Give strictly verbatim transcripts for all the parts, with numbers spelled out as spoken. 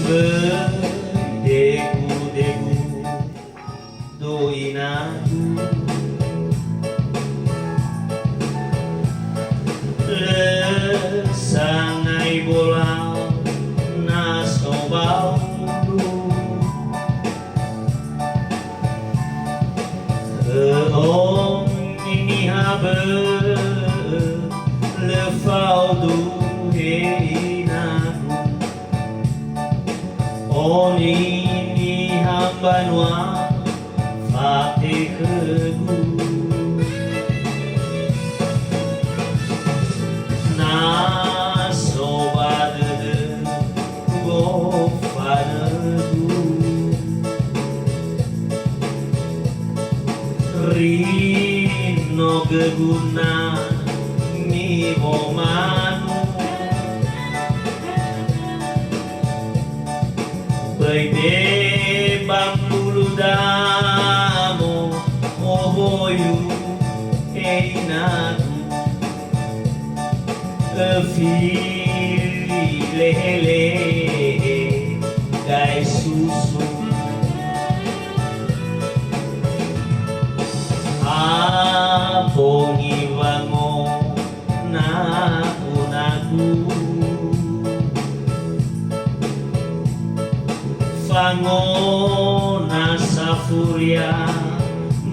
Böi degu-degu do inagu. Lö sangai bolau na so baulu. Ö'oni niha bö'ö, lö fao duhe inagu. Oni niha mbanua fatekhögu. Na so ba dödö gofanögu. Rinogögu na mi'omanu. Böi be ba mbulu damo ohoyu he inagu. Öfili lehelehe gae susu. Ha bongi wango nagu-nagu. Fangona safuria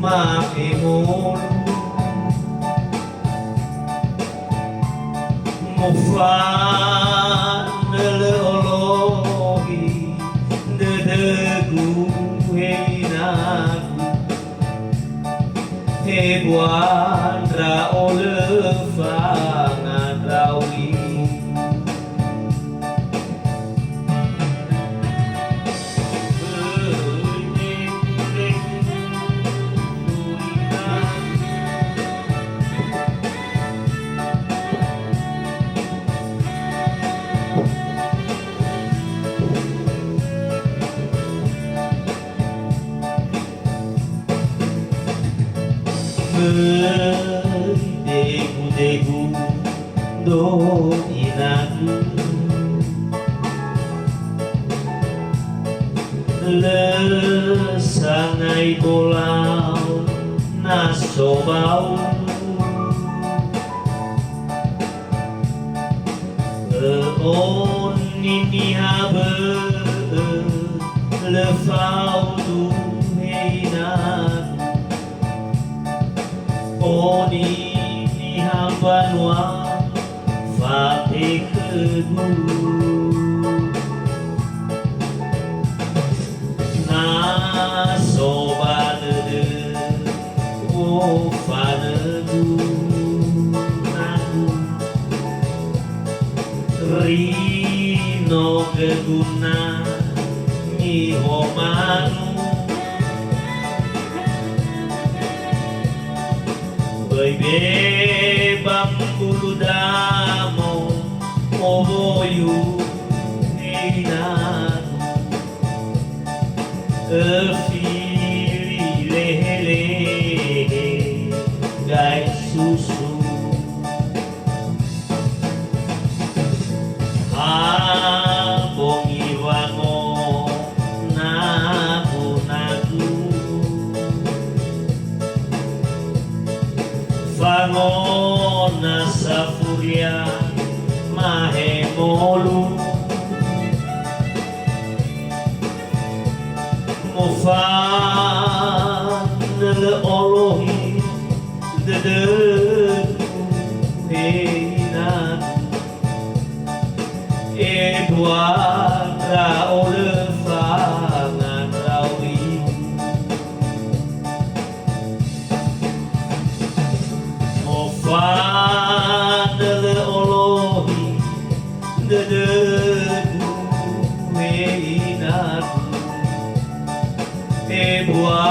ma'emolu. Mofanölö olohi dödögu he inagu. He bua ndra'o lö fangandraui. Möi degu-degu do inagu. Lö sangai bolau na so baulu. Ö'oni niha bö'ö, lö fao duhe inagu. Oni niha mbanua fatekhögu. Na so ba dödö, o fanögu, nagu. Rinogögu na mi'omanu. Böi be ba mbulu damo ohoyu he inagu. Öfili lehelehe gae susu. Ha bongi wango nagu-nagu. Fangona safuria ma'emolu. Mofanölö olohi dödögu he inagu. Ebua ndra'o lö fangandraui. Mofanölö olohi dödögu he inagu. Ebua